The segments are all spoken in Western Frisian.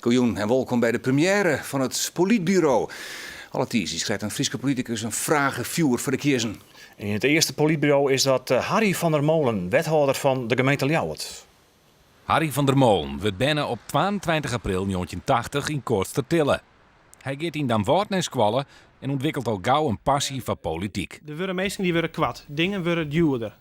Goejûn en wolkom by de premiêre fan it Polytburo. Alle tiisdeis krijt in Fryske politikus in fragefjoer foar de kiezzen. En yn it earste Polytburo is dat Harry van der Molen, wethâlder fan de gemeente Ljouwert. Harry van der Molen wurdt berne op 22 april 1980 yn Koatstertille. Hy giet yn Damwâld nei skoalle en ûntwikkelt al gau in passy foar polityk. Der wurde minsken dy wurde koart, dingen wurde djoerder.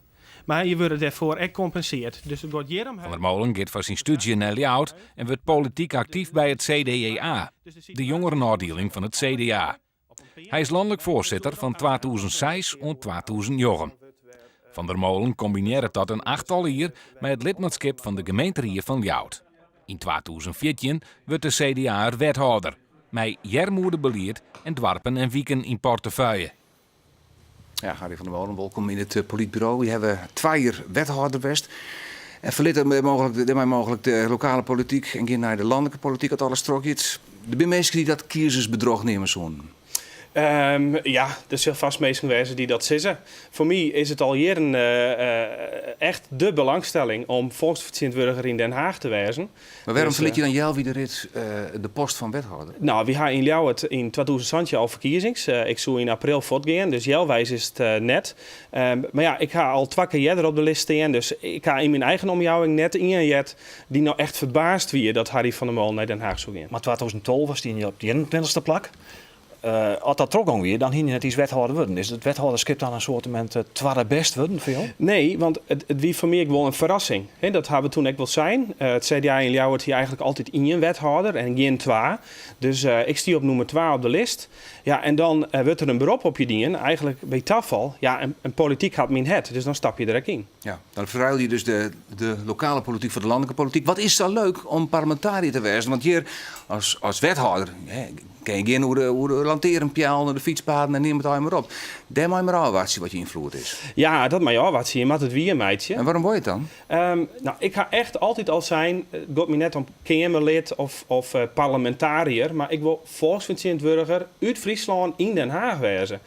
Mar je wurde dêrfoar ek kompenseard. Dus it giet hjir om. Van der Molen giet foar syn stúdzje nei Ljouwert en wurdt polityk aktyf by it CDJA, de jongerenôfdieling fan it CDA. Hy is lanlik foarsitter fan 2006 oant 2009. Van der Molen kombinearret dat in achttal jier mei it lidmaatskip fan de gemeenterie fan Ljouwert. Yn 2014 wurdt de CDA'er wethâlder, mei earmoedebelied en doarpen en wiken yn portefeuille. Ja, Harry van der Molen, wolkom yn it Polytburo. Je hawwe twa jier wethâlder west en ferlitte dêrmei mooglik de lokale polityk en gean nei de lanlike polityk as alles trochgiet. Der binne minsken dy't dat kiezersbedroch neame soenen. Ja, der sil fast minsken wêze dy't dat sizze. Foar my is it al jierren echt de belangstelling om folksfertsjintwurdiger yn Den Haag te wêzen. Mar wêrom ferlit je dan healwei de rit de post fan wethâlder? No, wy ha yn Ljouwert yn 2017 al ferkiezings. Ik soe yn april fuortgean, dus healweis is it net. Mar ja, ik ha al twa kear earder op de list stean, dus ik ha yn myn eigen omjouwing net ien heard dy't no echt ferbaasd wie dat Harry van der Molen nei Den Haag soe gean. Mar 2012 stiene je op it ienentweintichste plak. As dat trochgong wie, dan hiene je net iens wethâlder wurden. Is it wethâlderskip dan in soartemint twadde bêst wurden foar jo? Nee, want it wie foar my ek wol in ferrassing. Dat ha we toen ek wol sein. It CDA yn Ljouwert hie eigentlik altyd ien wethâlder en gjin twa. Dus ik stie op nûmer twa op de list. Ja, en dan wurdt der in berop op je dien, eigentlik by tafal. Ja, en polityk hat myn hert, dus dan stap je der ek yn. Ja, dan ferruilje je dus de, de lokale polityk foar de lanlike polityk. Wat is sa leuk om parlemintariër te wêzen? Want hjir, as, as wethâlder, hè, kin je gean oer de, oer de lantearnpeallen en de fytspaden en neam it allegear mar op. Dêr mei je mar ôfwachtsje wat je ynfloed is. Ja, dat mei je ôfwachtsje. Je moatte it wier meitsje. En wêrom wol je it dan? No, ik ha echt altyd al sein, it giet my net om keamerlid of, of parlemintariër, mar ik wol folksfertsjintwurdiger út Fryslân yn Den Haag wêze.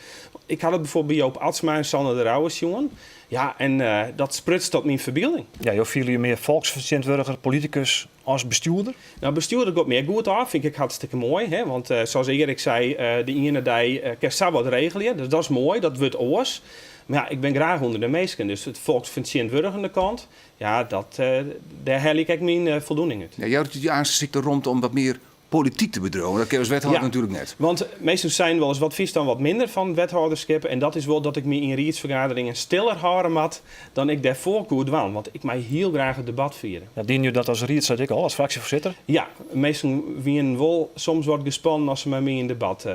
Ik ha dat bijvoorbeeld by Joop Atsma en Sander de Rouwe sjoen. Ja, en dat spruts tot myn ferbylding. Ja, jo fiele je mear folksfertsjintwurdiger, politikus, as bestjoerder? No, bestjoerder giet my ek goed ôf, fyn ik ek hartstikke moai. Hè? Want sa as Erik sei, de iene dei kinst sa wat regelje, dus dat is moai, dat wurdt oars. Mar ja, ik bin graach ûnder de minsken, dus it folksfertsjintwurdigende kant, ja, dat, dêr helje ik ek myn foldoening út. Ja, jout it je aanst ek de romte om wat mear polityk te bedriuwen? Dat kin as wethâlder Ja, natuerlik net. want minsken seinen wolris, wat fynst dan wat minder fan it wethâlderskip? En dat is wol dat ik my yn riedsfergaderingen stiller hâlde moat dan ik dêrfoar koe dwaan. Want ik mei hiel graach it debat fiere. Ja, dienen jo dat as riedslid ek al, as fraksjefoarsitter? Ja, minsken wienen wol soms wat gespannen as se mei my yn debat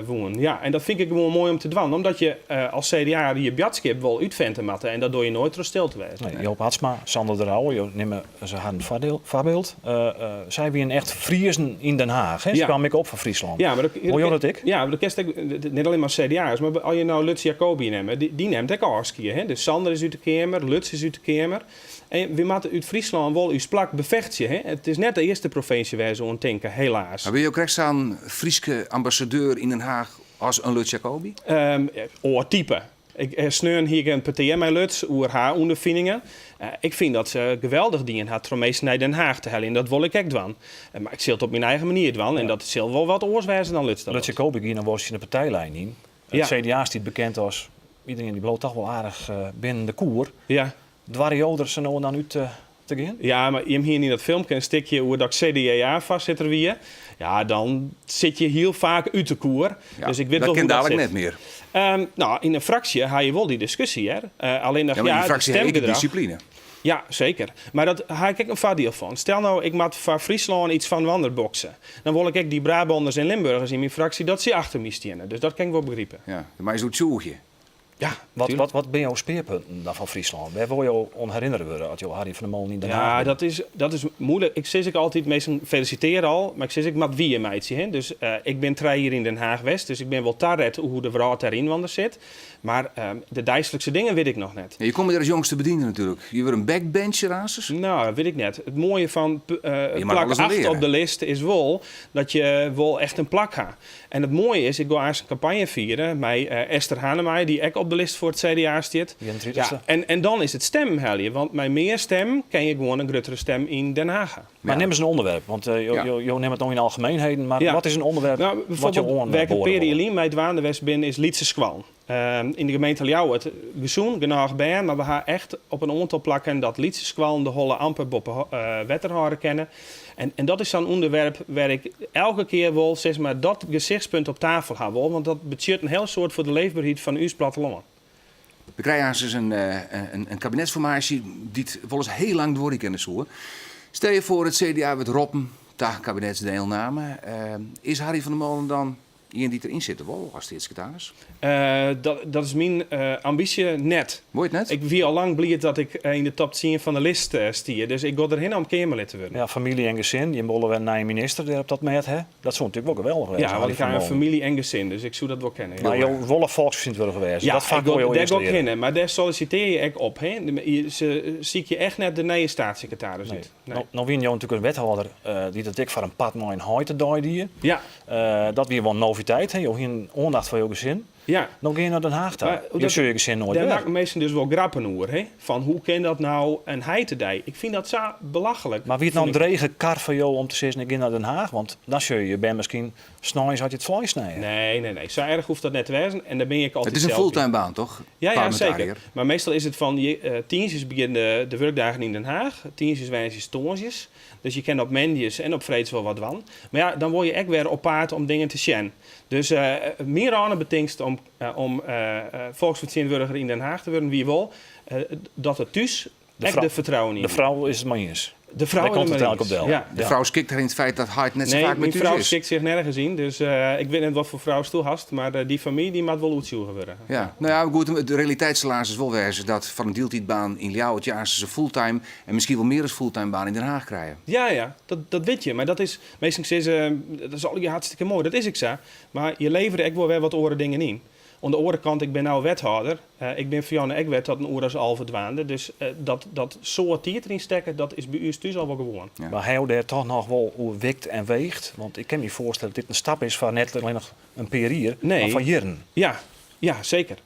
woenen. Ja, en dat fyn ik gewoan moai om te dwaan, omdat je as CDA je boadskip wol útfinte moatte en dat doe je noait troch stil te wêzen. Nee, Joop Atsma, Sander de Rouwe, jo nimme se harren foarbyld. Sy wienen echt Friezen yn Den Haag. Hè? Se kamen ek op foar Fryslân. Ja, mar dat, Wol jo dat ek? Ja, mar dat kinst ek, net allinne mar CDA'ers, mar as je no Lutz Jacobi nimme, dy nimt ek ôfskie. Hè? Dus Sander is út de Keamer, Lutz is út de Keamer. En wy moatte út Fryslân wol ús plak befechtsje. Hè? It is net de earste provinsje wêr se oan tinke, helaas. Mar binne jo krekt sa'n Fryske ambassadeur yn Den Haag as in Lutz Jacobi? Oar type. Ik, sneon hie ik in petear mei Lutz oer har ûnderfiningen. Ik fyn dat se geweldich dien hat troch minsken nei Den Haag te heljen. Dat wol ik ek dwaan. Mar ik sil it op myn eigen manier dwaan en dat sil wol wat oars wêze dan Lutz dat Lutz docht. Jacobi gie noch wol tsjin de partijlijn yn. It CDA stiet bekend as iderien dy bliuwt toch wol aardich binnen de koer. Doare jo der sa no en dan út te gean? Ja, mar jim hiene yn dat filmke in stikje oer dat ik CDJA-foarsitter wie. Ja, dan sit je hiel faak út de koer. Ja, Dus ik wit dat wol kin hoe dat dadelijk sit. net mear. No, yn in fraksje ha je wol dy diskusje, hear. Allinnich, Ja, mar yn ja, dy it fraksje ha je ek stemgedrach. dissipline. Ja, seker. Mar dat ha ik ek in foardiel fan. Stel no, ik moat foar Fryslân iets fan wander bokse. Dan wol ik ek dy Brabanners en Limburgers yn myn fraksje dat sy achter my steane. Dus dat kin ik wol begripe. Ja, dan meist oertsjûgje. Ja, Wat, tuurlijk. wat, wat binne jo spearpunten dan fan Fryslân? Wêr wolle jo oan herinnere wurde as jo Harry van der Molen yn Den Haag Ja, binne? dat is moeilijk. Ik sis ek altyd, minsken felisitearje al, mar ik sis ek, moat wier meitsje. Hè? Dus ik bin trije jier yn Den Haag west, dus ik bin wol taret hoe de wrâld dêr ynwander sit. Mar de deislikse dingen wit ik noch net. Ja, je komme der as jongste bediende natuerlik. Je wurde in backbencher aansens. No, dat wit ik net. It moaie fan Je moatte plak alles noch 8 leare. op de list is wol dat je wol echt in plak ha. En it moaie is, ik gean aanst in kampanje fiere mei Esther Hanemaaijer, dy't ek op de list foar it CDA stiet. Ienentritichste. Ja, en dan is it stemmen helje, want mei mear stemmen kin je gewoan in gruttere stem yn Den Haag ha. Maar nim ris in ûnderwerp, want jo nimme it no yn algemeenheden, mar wat is in ûnderwerp Nou, wat jo oan Wêr't ik in pear jier lyn mei dwaande west bin, is lytse skoallen. Yn de gemeente Ljouwert, gesûn, genôch bern, mar we ha echt op in oantal plakken dat lytse skoallen de holle amper boppe wetter hâlde kinne. En dat is sa'n ûnderwerp wêr ik elke kear wol sis mar, dat gesichtspunt op tafel ha wol, want dat betsjut in hiel soad foar de leefberheid fan ús plattelân. We krije aanst dus in kabinetsformaasje dy't wolris hiel lang duorje kinne soe. Stel je foar, it CDA wurdt roppen ta kabinetsdielname. Is Harry van der Molen dan ien dy't deryn sitte wol as steatssekretaris? Dat is myn ambysje net. Wol je it net? Ik wie al lang bliid dat ik yn de top tsien fan de list stie. Dus ik gean derhinne om keamerlid te wurden. Ja, famylje en gesin. Jim wolle wer in nije minister dêr op dat mêd ha. Dat soe natuerlik wol geweldich wêze. Ja, want ik ha in famylje en gesin, dus ik soe dat wol kinne. Ja. Mar jo wolle folksfertsjintwurdiger wêze. Ja, dat fak wolle jo dêr gean ik hinne. Mar dêr sollisitearje ik op. Hè. Se sykje echt net de nije steatssekretaris út. Nee. No wiene jo natuerlik in wethâlder dy't it ek foar in part mei in heitedei die. Ja. Dat wie wol in noviteit. Hè? Jo hiene oandacht foar jo gesin. Ja. No gean je nei Den Haag ta. Jo sjogge je gesin noait wer. Dêr makken minsken dus wol grappen oer. Hè? Fan hoe kin dat no in heitedei? Ik fyn dat sa belachlik. Mar wie it no in drege kar foar jo om te sizzen ik gean nei Den Haag? Want dan sjogge je je bern miskien sneins as je it fleis snije. Nee, nee, nee. Sa erch hoecht dat net te wêzen. En dêr bin ik altyd It is in sels by. fulltime baan, toch? Ja, ja, seker. Parlementariër. Mar meastal is it fan tiisdeis begjinne de wurkdagen yn Den Haag. Tiisdeis, woansdeis, tongersdeis. Dus je kinne op moandeis en op freeds wol wat dwaan. Mar ja, dan wol je ek wer op paad om dingen te sjen. Dus myn rânebetingst om folksfertsjintwurdiger yn Den Haag te wurden wie wol dat it thús ek de fertrouwen yn De frou is it mei iens. De frou Dêr komt it úteinlik op del. Ja. De frou skikt har yn it feit dat heit net sa Nee, faak mear myn thús frou is. skikt sich nergens yn, dus ik wit net watfoar frou hast, mar dy fan my dy moat wol oertsjûge wurde. Ja, no ja, goed, de realiteit sil aanst wol wêze dat foar in dieltiidbaan yn Ljouwert je aanst in fulltime en miskien wol mear as fulltime baan yn Den Haag krije. Ja, ja, dat wit je, mar dat is, minsken sizze, dat is allegear hartstikke moai, dat is ek sa, mar je leverje ek wol wer wat oare dingen yn. Oan de oare kant, ik bin no wethâlder, ik bin fan ek wer tot in oer as 11 dwaande, dus dat soad tiid deryn stekke, dat is by ús thús al wol gewoan. Ja. Mar ha jo dêr toch noch wol oer wikt en weegd? Want ik kin my foarstelle dat dit in stap is foar net allinnich in pear jier, Nee. mar foar jierren. Ja, ja, seker.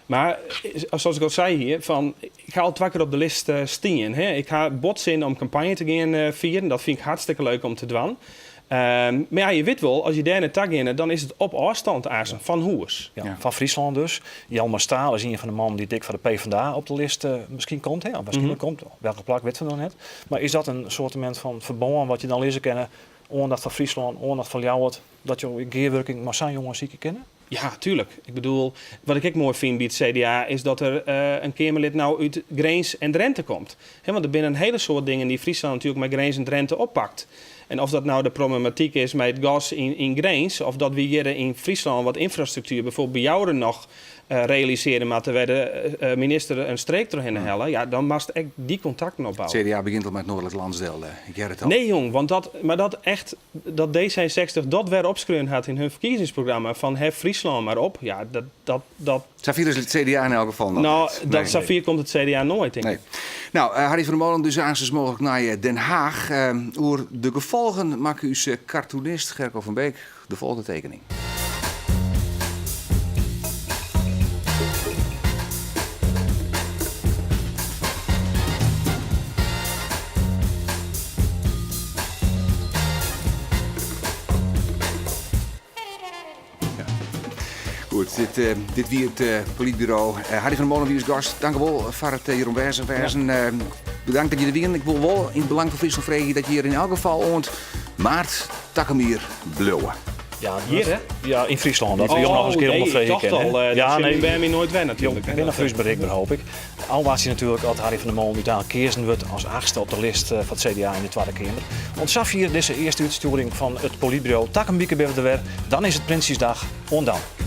Mar sa't ik al sei hjir, fan, ik ha al twa kear op de list stien. Hè. Ik ha bot sin om kampanje te gean fieren. Dat fyn ik hartstikke leuk om te dwaan. Mar ja, je wit wol, as je dêr nei ta geane, dan is it op ôfstân aanst fan hûs. Ja, fan Fryslân dus. Jelmer Staal is ien fan de mannen dy't ek foar de PvdA op de list miskien komt. Hè? Of waarskynlik komt. Welke plak wit we noch net. Mar is dat in soartemint fan ferbân wat je dan lizze kinne? Oandacht foar Fryslân, oandacht foar Ljouwert, dat jo gearwurking mei sa'n jonge sykje kinne? Ja, tuerlik. Ik bedoel, wat ik ek moai fyn by it CDA is dat der in keamerlid no út Grins en Drinte komt. Hè, want der binne in hiele soad dingen dy't Fryslân natuerlik mei Grins en Drinte oppakt. En of dat no de problematyk is mei it gas yn Grins of dat wy hjir yn Fryslân wat ynfrastruktuer, byfoarbyld by Joure, noch realisearje moatte wêr de minister in streek trochhinne helle, ja, dan moatst ek dy kontakten opbouwe. It CDA begjint al mei it noardlik landsdiel, ik hear it al. Nee jong, want dat, mar dat echt, dat D66 dat wer opskreaun hat yn hun ferkiezingsprogramma fan hef Fryslân mar op, ja, dat, dat, dat... Safier is it CDA yn elk gefal noch No, net. dat, Nee. safier komt it CDA noait, tink Nee. ik. No, Harry van der Molen dus aanstens mooglik nei Den Haag. Oer de gefolgen makke ús cartoonist Gerco van Beek de folgjende tekening. Goed, dit wie it Polytburo. Harry van der Molen wie ús gast. Dankjewol foar it hjir oanwêzich wêzen. Bedankt dat je der wienen. Ik wol wol yn it belang fan Fryslân freegje dat je hjir yn elk gefal oant maart takom jier bliuwe. Ja, Hjir, hè? Ja, yn Fryslân. Dat we jo noch ris in kear Oh, nee, ûnderfreegje ik tocht kinne, al, hè? dat Ja, sil nee. myn bern my noait wer natuerlik, hè. Binne Fries berikber, hoop ik. Ôfwachtsje natuerlik at Harry van der Molen úteinlik keazen wurdt as achtste op de list fan it CDA yn de Twadde Keamer. Oant safier dizze earste útstjoering fan it Polytburo. Takom wike binne we der wer. Dan is it Prinsjesdag. Oant dan.